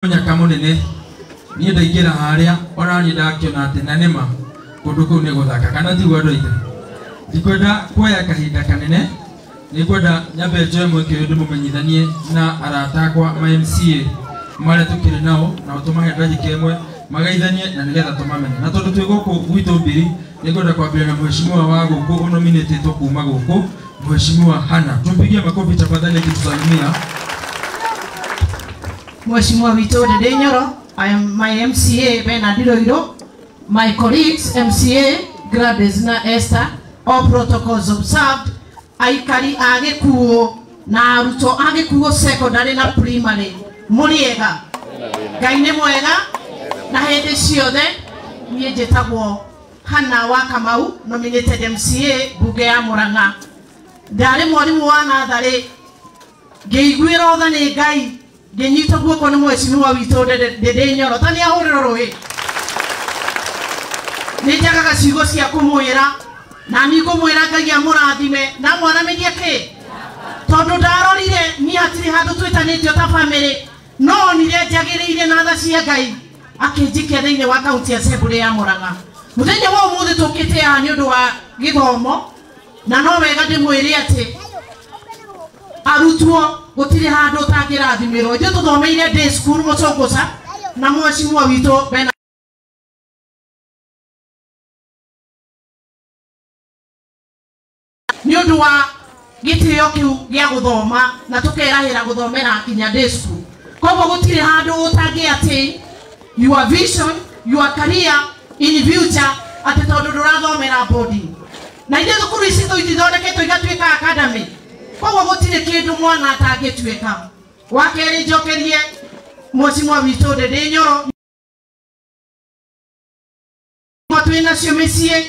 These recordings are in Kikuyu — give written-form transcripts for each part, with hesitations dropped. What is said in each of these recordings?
Mũnyaka mũnene niĩ ndaingĩra harĩa ona niĩ ndakĩona atĩ na nĩma kũndũ kũu nĩ gũthaka kana tiguo andũ aitũ. Ndikwenda kuoya kahinda kanene, nĩngwenda nyambe njoe mweke ũyũ ndĩmũmenyithanie na arata akwa ma MCA marĩa tũkĩrĩ nao, na tũmahe ndagĩka ĩmwe magaithanie na nĩgetha tũmamenye. Na tondũ twĩ gũkũ gwitũ Mbiri, nĩngwenda kwambĩrĩria na mheshimiwa wa gũkũ ũnominĩtĩtwo kuma gũkũ, Mheshimiwa Hana. Tumpigie makofi tafadhali akitusalimia. Mheshimiwa witũ Ndindi Nyoro, I am my MCA Bernard Roiro, my colleagues MCA Gladys na Esther, all protocols observed, aikari a gĩkuũ na arutwo a gĩkuũ secondary na primary, mũrĩega? Ngai nĩ mwega na hĩndĩ ciothe. Niĩ njĩtagwo Hana wa Kamau, nominated MCA mbunge ya Murang'a. Ndarĩ mwarimũ wa natharĩ, ngĩiguĩrwo tha nĩ Ngai, ngĩnyitwo guoko nĩ mheshimiwa witũ Ndindi Nyoro, ta nĩ ahũrĩrwo rũĩ. Nĩ njagaga ciugo cia kũmwĩra, na niĩ ngũmwĩra Ngai amũrathime na mwaramĩrie kĩ, tondũ ndarorire niĩ hatirĩ handũ twĩtanĩtio ta bamĩrĩ, no onire njagĩrĩire na tha cia Ngai akĩnjikia thĩinĩ wa kaunti assembly ya Murang'a. Mũthenya wa ũmũthĩ tũkĩte haha nĩ ũndũ wa gĩthomo, na no wega ndĩmwĩre atĩ arutwo gũtirĩ handũ ũtangĩrathimĩrwo. Ithuĩ tũthomeire day school Mũcũngũca na mheshimiwa witũ Bernard nĩ ũndũ wa gĩtĩo kĩu gĩa gũthoma, na tũkerahĩra gũthomera nginya day school. Koguo gũtirĩ handũ ũtangĩ atĩ your vision, your career in future, atĩ tondũ ndũrathomera boarding. Na ithuĩ thukuru ici ithondeketwo igatuĩka academy, koguo gũtirĩ kĩndũ mwana atangĩtuĩka. Wa kerĩ, njokerie mheshimiwa witũ Ndindi Nyoro, twĩ nacio mĩciĩ,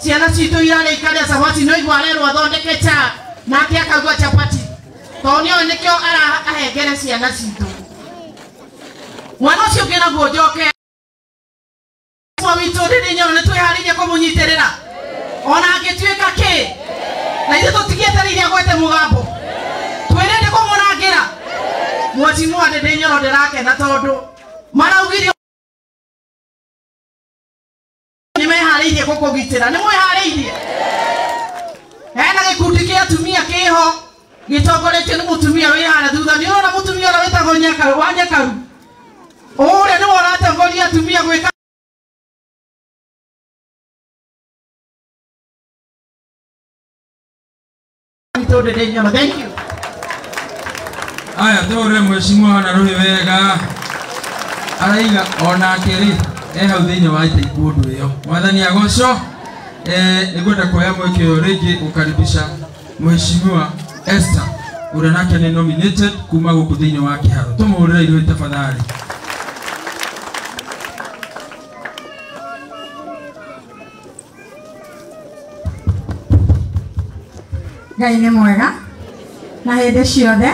ciana citũ irarĩa ikarĩa cabaci, no igua arerwo athondeke cha nake akauga chapati, tondũ nĩoĩ nĩkĩo arahengere ciana citũ. Mwana ũcio ũngĩ naguo njoke witũ Ndindi Nyoro, nĩ twĩharĩirie kũmũnyitĩrĩra ona angĩtuĩka kĩ, na ithuĩ tũtigĩetereire agwete mũgambo, twĩrĩndĩ kũmũrangĩra. Mheshimiwa Ndindi Nyoro, ndĩrakena tondũ maraugire nĩ meharĩirie gũkũgitĩra. Nĩ mwĩharĩirie? Hena gĩkundi kĩa atumia kĩho gĩtongoretio nĩ mũtumia wĩ harĩa thutha. Nĩ ũrona mũtumia ũrĩa wĩtagwo Nyakaru wa Nyakaru, ũrĩa nĩwe ũratongoria atumia gwĩka witũ Ndindi Nyoro. Thank you. Aya, tũhũrĩre mheshimiwa Hana rũhĩ wega. Araiga onake rĩ e hau thĩinĩ wa ita ikuũndũ ĩyo. Mwathani agocwo. Nĩngwenda kuoya mweke ũyũ rĩngĩ gũkaribisha Mheshimiwa Esther ũrĩa nake nĩ nominated kuma gũkũ thĩinĩ wa Kĩharo. Tũmũhũrĩre irũhĩ tafadhali. Ngai nĩ mwega na hĩndĩ ciothe.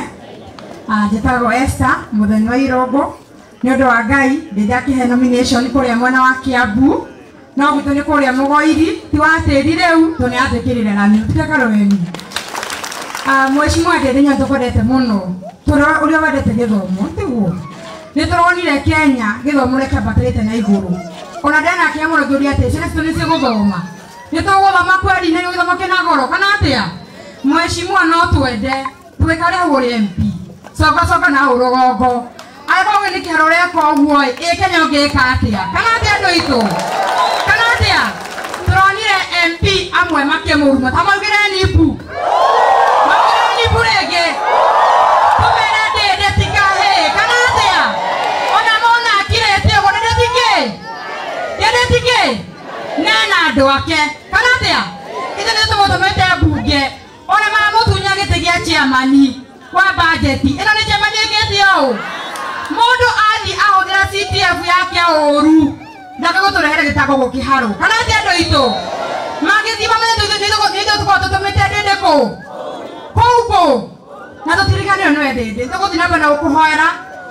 Njĩtagwo Esther Mũthoni wa Irũngũ. Nĩ ũndũ wa Ngai ndĩ nomination kũrĩa mwena wa Kiambu, no gwitũ nĩ kũrĩa Mũgoiri, ti wa tĩri rĩu tondũ nĩ atwĩkĩrire rami tuĩka rũeni. Mheshimiwa Ndindi Nyoro, tũkwendete mũno tondũ ũrĩa wendete gĩthomo, tiguo nĩ tũronire Kenya gĩthomo ũrĩa kĩambatĩrĩte na igũrũ. Ona ndanakĩa mũno ngĩũria atĩ ciana citũ nĩ cigũthoma, nĩ tũgũthoma kweli, nĩ gĩthomo kĩna goro kana atĩa? Mheshimiwa, no twende twĩkare hau ũrĩ MP, coka coka na hau rũgongo. Angĩkorwo nĩ kĩharo ũreka ũguo ĩ Kenya ũngĩka atĩa? Kana atĩa andũ aitũ? Kana atĩa? Tũronire MP amwe makĩmũruma, ta maugire nibu, maugire nibu rĩngĩ, tũmere ndĩndĩ tikahĩ kana atĩa? Ona mona akirĩte ũguo, ndĩndĩ tikĩ, ndĩndĩ tikĩ nena andũ ake kana atĩa? Ithuĩ nĩ tũmũtũmĩte mbunge, ona mamũtunya gĩtĩ gĩa chairman wa budget ĩno, nĩ chairman ĩkĩte ũũ. Mũndũ athiĩ ahũthĩra CTF yake ũru ndakagũtũrehere gĩtango gũkĩharwo kana atĩa andũ aitũ? Mangĩthiĩ mamenye nĩ ithuĩ tũkorwo tũtũmĩte ndĩndĩ kũu kũu kũu, na tũtiriganĩrwo nĩwe ndĩndĩ. Tũgũthiĩ na mbere na gũkũhoera,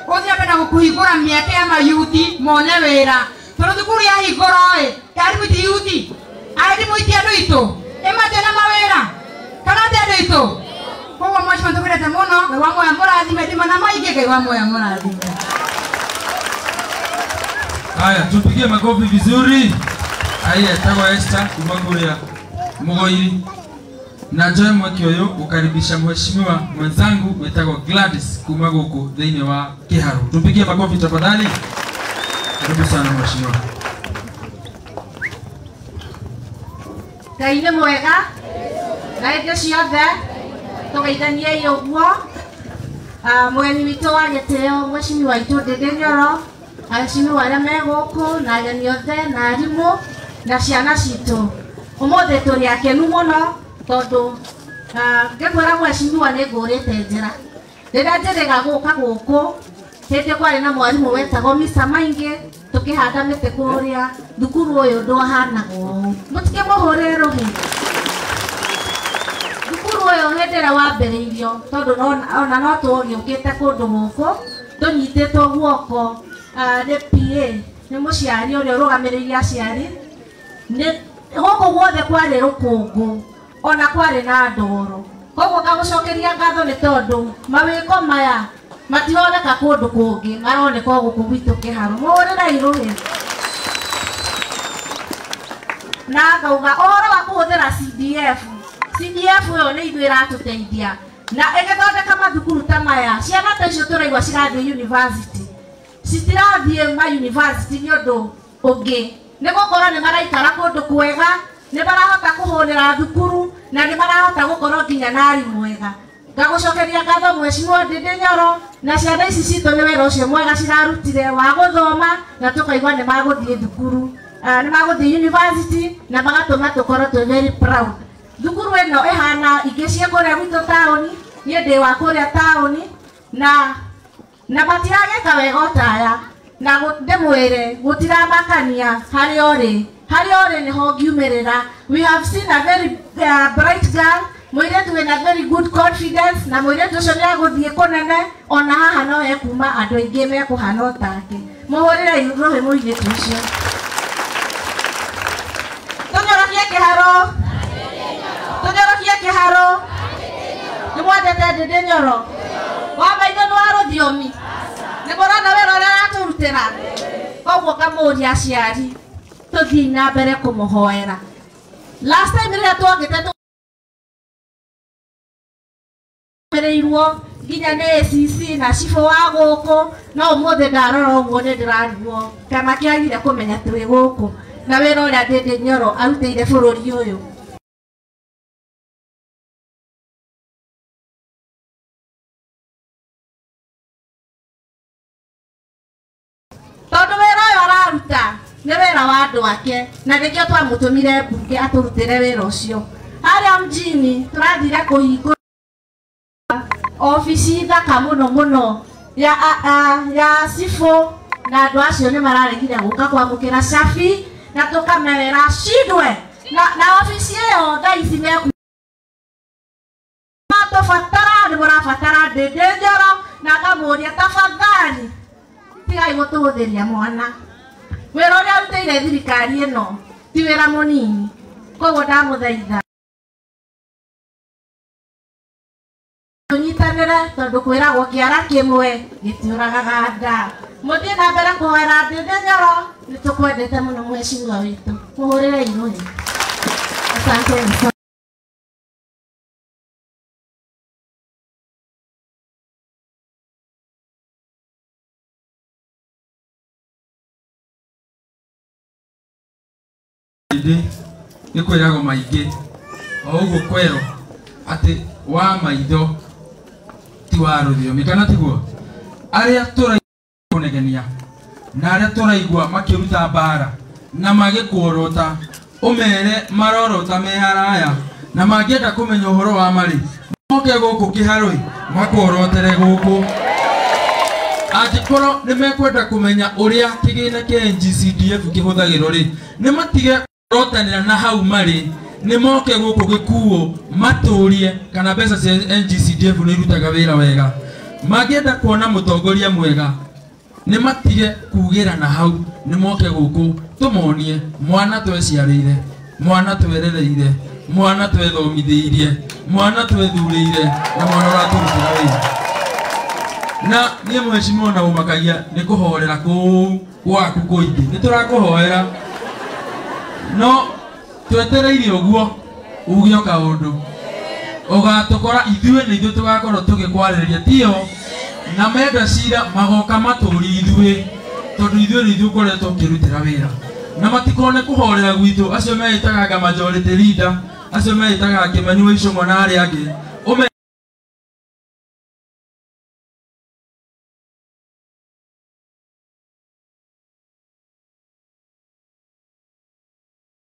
ũthiĩ na mbere na gũkũhingũra mĩeke ya mayuthi mone wĩra, tondũ thukuru yahingũrwo ĩ arimũ ti yuthi, arimũ iti andũ aitũ ĩmatio na mawĩra kana atĩa andũ aitũ? Koguo mheshimiwa, tũkwendete mũno. Ngai wa muoya mũrathime, ndima na maingĩ. Ngai wa muoya mũrathime. Haya, tupigie makofi vizuri. Haya, etagwo Esther kuma kuria Mugoiri. Na njoe mweke uyu gukaribisha mheshimiwa mwenzangu wetagwo Gladys kuma guku thiini wa Kiharu. Tupigie makofi tafadhali. Karibu sana mheshimiwa. Ngai nĩ mwega na hĩndĩ ciothe tũgeithaniei ũguo. Mũgeni witũ wa gĩtĩo mheshimiwa witũ Ndĩndĩ Nyoro, aheshimiwa arĩa me gũkũ na ageni othe na arimũ na ciana citũ. Ũmũthĩ tũrĩ akenu mũno tondũ ngĩkwĩra mheshimiwa nĩ ngũrĩte njĩra. Rĩrĩa njĩrĩga gũka gũkũ hĩndĩ kwarĩ na mwarimũ wetagwo Mr. Maingi tukihanda mĩtĩ kũrĩa thukuru ũyũ ndwahanagwo ũũ. Mũtikĩmũhũrĩre rũhĩ. Thukuru ũyũ hĩndĩ ĩrĩa wambĩrĩirio tondũ ona no tũgĩũkĩte kũndũ gũkũ tũnyitĩtwo guoko nĩ PA nĩ mũciari ũrĩa ũrũgamĩrĩire aciari. Nĩ gũkũ guothe kwarĩ rũkũngũ ona kwarĩ na ndoro. Koguo ngagũcokeria ngatho nĩ tondũ mawĩko maya matironeka kũndũ kũngĩ, maroneka o gũkũ gwitũ Kĩharũ. Mũhũrĩrei rũhĩ. Na ngauga ũhoro wa kũhũthĩra CDF, CDF ĩyo nĩ ithuĩ ĩratũteithia na ĩgĩthondeka mathukuru ta maya. Ciana ta icio tũraigua cirathiĩ university, citirathiĩ ma university nĩ ũndũ ũngĩ, nĩ gũkorwo nĩ maraikara kũndũ kwega, nĩ marahota kũhũrĩra thukuru na nĩ marahota gũkorwo nginya na arimũ ega. Ngagũcokeria ngatho mheshimiwa Ndĩndĩ Nyoro na ciana ici citũ nĩ wĩra ũcio mwega cirarutire wa gũthoma na tũkaigua nĩ magũthiĩ thukuru, nĩ magũthiĩ university na magatũma tũkorwo twĩ very proud. Thukuru ĩno ĩhana ingĩ ciĩ kũrĩa gwitũ taũni, niĩ ndĩ wa kũrĩa taũni na matiragĩka wega o ta aya. Na ndĩmwĩre gũtiramakania harĩa ũrĩ, harĩa ũrĩ nĩho ngiumĩrĩra. We have seen a very bright girl, mũirĩtu wĩna very good confidence, na mũirĩtu ũcio nĩ agũthiĩ kũnene ona haha no ekuma andũ aingĩ mekũhana o take. Mũhũrĩrei rũhĩ mũirĩtu ũcio. Tũnyorokie Kĩharũ, tũnyorokie Kĩharũ. Nĩ mwendete Ndĩndĩ Nyoro? Wa maitho nĩ wa rũthiomi, nĩ mũrona wĩra ũrĩa aratũrutĩra. Koguo ngamũria aciari tũthiĩ na mbere kũmũhoera. Last time rĩrĩa twokĩte tũmĩrĩirwo nginya nĩ ACC na cibũ wa gũkũ, no ũmũthĩ ndarora ũguo nĩ ndĩrarigwo kana kĩagire kũmenya twĩ gũkũ na wĩra ũrĩa Ndĩndĩ Nyoro arutĩire bũrũri ũyũ. Tondũ wĩra ũyũ araruta nĩ wĩra wa andũ ake na nĩkĩo twamũtũmire mbunge atũrutĩre wĩra ũcio. Harĩa mjini tũrathire kũhingũra obici thaka mũno mũno ya cibũ na andũ acio nĩ mararegire gũka kwamũkĩra cabi na tũkamerera cindwe na obici ĩyo thaa ici matũbatara nĩ mũrabatara Ndĩndĩ Nyoro na ngamũria tafadhali tigai gũtũhũthĩria mwana. Wĩra ũrĩa arutĩire thirikari ĩno ti wĩra mũnini, koguo ndamũthaitha tũnyitanĩre tondũ kwĩragwo kĩara kĩmwe gĩtiũragaga nda. Mũthiĩ na mbere kũhoera Ndĩndĩ Nyoro, nĩ tũkwendete mũno mheshimiwa witũ. Mũhũrĩrei rũhĩ. Asante. Nĩ kwĩragwo maingĩ o ũguo kwerwo atĩ wa maitho ti wa rũthiomi, kana tiguo? Arĩa tũraigua kũnegenia na arĩa tũraigua makĩruta mbara na magĩkũorota ũmere marorota me haraya na mangĩenda kũmenya ũhoro wa marĩ moke gũkũ Kĩharũ makworotere gũkũ. Angĩkorwo nĩ mekwenda kũmenya ũrĩa kĩgĩna kĩa NGCDF kĩhũthagĩrwo rĩ, nĩ matige rotanĩra na hau marĩ, nĩ moke gũkũ gĩkuo matũrie kana mbeca cia NGCDF nĩ irutaga wĩra wega. Mangĩenda kuona mũtongoria mwega nĩ matige kugĩra na hau, nĩ moke gũkũ tũmonie mwana tweciarĩire, mwana twerereire, mwana twethomithĩirie, mwana twethurĩire na mwana ũratũrutĩra wĩra. Na niĩ mheshimiwa na ũmakagia nĩ kũhorera kũu gwaku kũingĩ nĩ tũrakũhoera no twetereire ũguo uge o kaũndũ ũgatũkora ithuĩ nĩ ithuĩ tũgakorwo tũgĩkwarĩrĩria tio na menda cira magoka matũri ithuĩ tondũ ithuĩ nĩ ithuĩ ũkoretwo ũkĩrutĩra wĩra na matikone kũhorera gwitũ acio meĩtaga nga majority leader acio meĩtaga Kĩmani wa Icũng'wa na arĩa angĩ ũme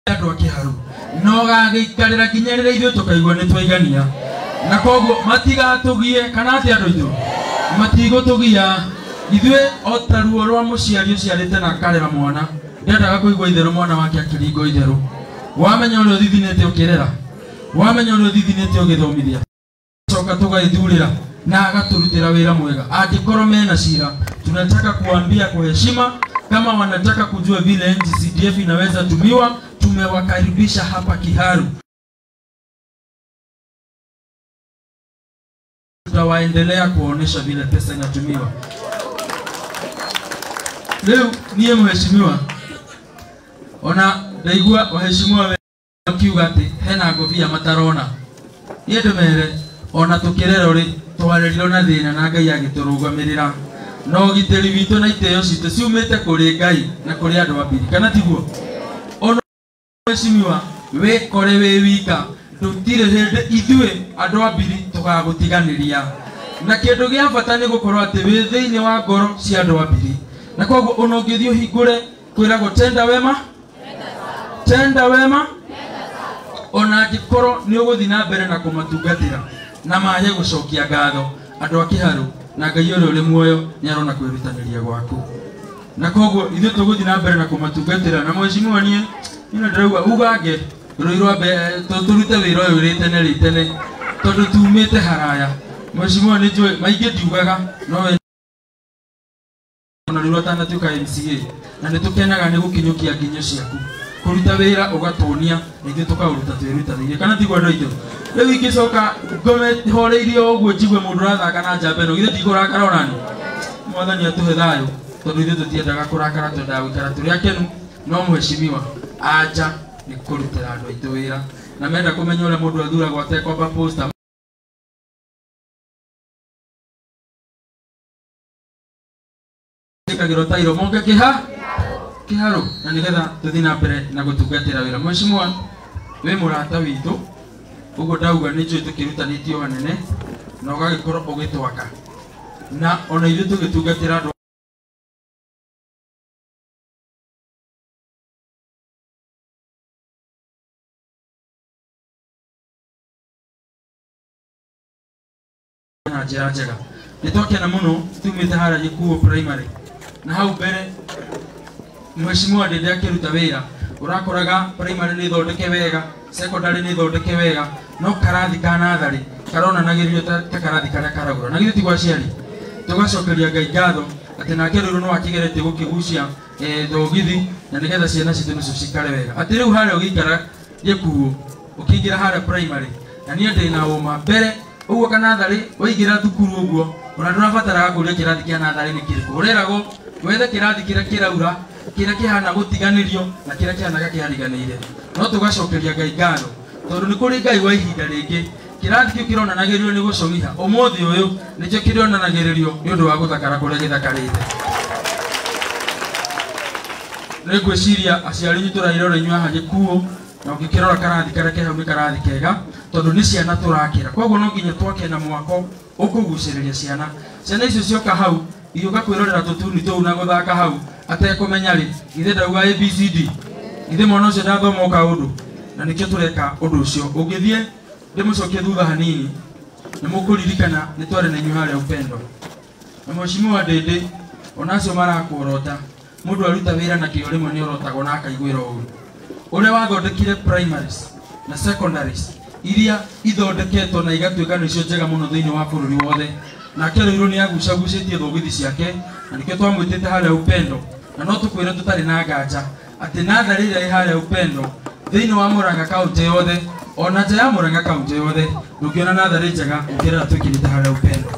andũ a Kĩharũ no gagĩikarĩra nginya rĩrĩa ithuĩ tũkaigua nĩ twaigania na koguo matigatũgie kana atĩ andũ aitũ matigũtũgia ithuĩ o ta ruo rwa mũciari ũciarĩte na akarera mwana ndendaga kũigua itherũ mwana wake akĩringwo itherũ wamenya ũrĩa ũthithinĩte ũkĩrera wamenya ũrĩa ũthithinĩte ũgĩthomithia coka tũgaithurĩra na agatũrutĩra wĩra mwega angĩkorwo mena cira tunataka kuambia kwa heshima kama wanataka kujua vile NGCDF inaweza tumiwa tumewakaribisha hapa Kiharu tutawaendelea kuonesha vile pesa inatumiwa. Leo niye mheshimiwa ona ndaigua waheshimiwa wakiuga ati hena ngobia matarona niĩ ndĩmere ona tũkĩrerwo rĩ twarerirwo na thĩna na Ngai agĩtũrũgamĩrĩra na ũgitĩri witũ na itĩo citũ ciumĩte kũrĩ Ngai na kũrĩ andũ a Mbiri kana tiguo ona mheshimiwa wĩkore wĩ wika tũtirĩ hĩndĩ ithuĩ andũ a Mbiri tũgagũtiganĩria na kĩndũ gĩa bata nĩ gũkorwo atĩ wĩ thĩinĩ wa ngoro cia andũ a Mbiri na koguo ona ũngĩthiĩ ũhingũre kwĩragwo tenda wema tenda wema ona angĩkorwo nĩ ũgũthiĩ na mbere na kũmatungatĩra na maye gũcokia ngatho andũ a Kĩharũ na Ngai ũrĩa ũrĩ muoyo nĩ arona kwĩrutanĩria gwaku na koguo ithuĩ tũgũthiĩ na mbere na kũmatungatĩra na mheshimiwa niĩ nĩ ndĩrauga ugange rũi rwa tũrute wĩra ũyũ rĩ tene rĩ tene tondũ tumĩte haraya mheshimiwa nĩ njũĩ maingĩ ndiugaga no we ona rĩrĩa ũtanatuĩka MCA na nĩ tũkenaga nĩ gũkinyũkia nginyo ciaku kũruta wĩra ũgatuonia na ithuĩ tũkaũruta twĩrutanĩirie kana tiguo andũ aitũ rĩu ingĩcoka ngome horeirie o ũguo njigue mũndũ ũrathaka na njamba ĩno githĩ ndikũrakara onani mwathani atũhe thayũ tondũ ithuĩ tũtiendaga kũrakara twendaga gũikara tũrĩ akenu no mheshimiwa anja nĩ kũrutĩra andũ aitũ wĩra na menda kũmenya ũrĩa mũndũ athuragwo atekwamba poster ĩkagĩrwo tairo moke kĩha Kĩharũ na nĩgetha tũthiĩ na mbere na gũtungatĩra wĩra mheshimiwa wĩ mũrata witũ ũguo ndauga nĩ njũĩ tũkĩrutanĩtio hanene na ũgagĩkorwo ũgĩtwaka na ona ithuĩ tũgĩtungatĩra andũ na njĩra njega nĩ twakena mũno tumĩte harĩa Gĩkuũ primary na hau mbere mheshimiwa Ndĩndĩ akĩruta wĩra ũrakoraga primary nĩ thondeke wega secondary nĩ thondeke wega no karathi ka natharĩ karonanagĩrio ta karathi karĩa karagũra na githĩ ti gwa aciari tũgacokeria Ngai ngatho atĩ nake rũrũ no akĩgeretie gũkĩgucia thogithi na nĩgetha ciana citũ nĩcio cikare wega atĩ rĩu harĩa ũgĩikara Gĩkuũ ũkĩingĩra harĩa primary na niĩ ndĩ na ũma mbere ũguo kanatharĩ waingĩra thukuru ũguo ona ndũrabataraga kũria kĩrathi kĩa natharĩ nĩ kĩrĩkũ ũreragwo wethe kĩrathi kĩrĩa kĩraura kĩrĩa kĩhana gũtiganĩrio na kĩrĩa kĩhanaga kĩhariganĩire no tũgacokeria Ngai ngatho tondũ nĩ kũrĩ Ngai wa ihinda rĩngĩ kĩrathi kĩu kĩronanagĩrio nĩ gũcũng'iha ũmũthĩ ũyũ nĩkĩo kĩronanagĩrĩrio nĩ ũndũ wa gũthakara kũrĩa gĩthakarĩte nĩ ngwĩciria aciari inyuĩ tũrairora inyuĩ haha Gĩkuũ na ũngĩkĩrora karathi karĩa ke hau nĩ karathi kega tondũ nĩ ciana tũrakĩra koguo no nginya twake na mwako ũkũgucĩrĩria ciana ciana icio cioka hau igĩũka kwĩrorera tũtuni tũu na gũthaka hau atekũmenya rĩ githĩ ndauga ABCD githĩ mwana ũcio ndathoma o kaũndũ na nĩkĩo tũreka ũndũ ũcio ũngĩthiĩ ndĩmũcokie thutha hanini nĩ mũkũririkana nĩ twarĩ na inyuĩ harĩa Upendo na mheshimiwa Ndĩndĩ ona acio marakuorota mũndũ aruta wĩra na kĩo rĩmwe nĩ orotagwo na akaiguĩra ũru ũrĩa wathondekire primaries na secondaries iria ithondeketwo na igatuĩka nĩcio njega mũno thĩinĩ wa bũrũri wothe nake Rũirũ nĩ agucagucĩtie thogithi ciake na nĩkĩo twamwĩtĩte harĩa Upendo na no tũkwĩre tũtarĩ na nganja atĩ natharĩ ĩrĩa ĩ harĩa Upendo thĩinĩ wa Murang'a kaunti yothe ona nja ya Murang'a kaunti yothe ndũngĩona natharĩ njega ũkĩrera twĩkĩrĩte harĩa Upendo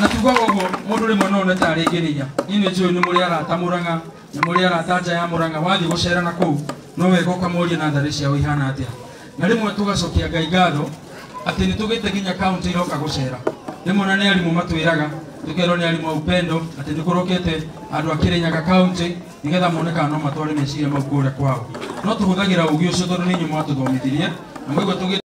Na tugaga ũguo mũndũ rĩmwe no one tarĩ ngĩrĩnya. Niĩ nĩ njũĩ nĩ mũrĩ arata Mũrang'a, nĩ mũrĩ arata nja ya Mũrang'a, wathiĩ gũcera na kũu no wega ũkamoria natharĩ ciao ihana atĩa. Na rĩmwe tũgacokia Ngai ngatho atĩ nĩ tũgĩte nginya kaunti iroka gũcera. Rĩmwe na nĩ arimũ matwĩraga, tũkerwo nĩ arimũ a Upendo atĩ nĩ kũrokĩte andũ a Kĩrĩnyaga kaunti nĩgetha mone kana no matware meciria mau kũrĩa kwao. No tũhũthagĩra ũgĩ ũcio tondũ nĩ inyuĩ mwatũthomithirie na mwaigua tũgĩ